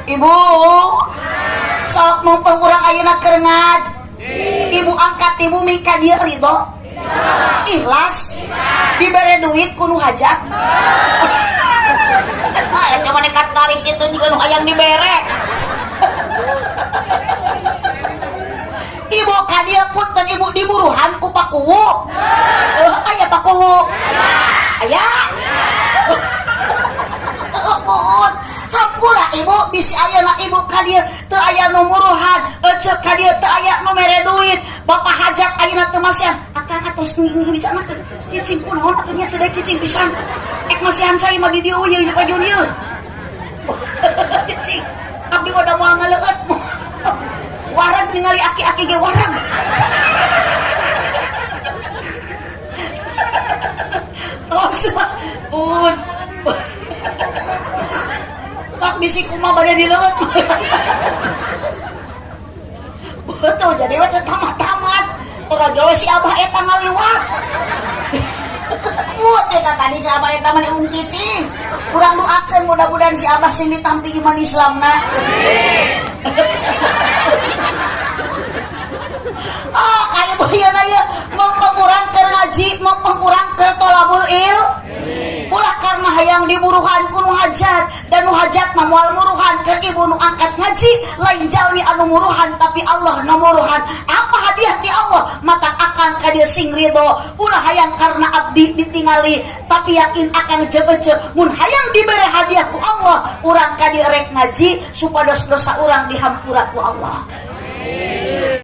Ibu, sok mumpung urang ayeuna keur ibu angkat ti bumi ka dieu, ridho, ikhlas, dibere duit ku nu hajat. Nah, coba nekat tarik itu juga nu hayang dibere. Ibu ka dieu, punten ibu, diburuhan ku pakuwu? Aya pakuwu? Aya. Mohon hampura ibu, bisi ayeuna ibu ka dieu teu aya nu muruhan, eceu ka dieu teu aya nu mere duit, bapak hajat ayeuna teu masihan. Akang atos bisa mah cicing kunaon atuh nya, teu daek cicing pisan. Ek masihan cai mah di dieu ieu pajun ieu. Cicing. Abdi mah da moal ngaleueut. Warag ningali aki-aki ge warag. Tos pun. Sok bisi kumaha bade dileueut. Betul, jadi we teu tamat-tamat. Ora jauh si abah eta ngaliwat. Put eta tadi si abah eta mah embung cicing. Urang doakeun mudah-mudahan si abah sing ditampi iman Islamna. Oh, kaya bayeuna ieu mumpung urang keur ngaji, mumpung urang keur tolabul il. Ulah karena hayang diburuhan ku nu hajat, dan nu hajat mah moal muruhan. Keur ibu nu angkat ngaji, lain jalmi anu muruhan, tapi Allah nu muruhan. Apa hadiah ti Allah? Mata akang ka dieu sing ridho. Ulah hayang karena abdi ditingali, tapi yakin akang jebece mun hayang dibere hadiah ku Allah, urang ka dieu rek ngaji supados dosa urang dihampura ku Allah.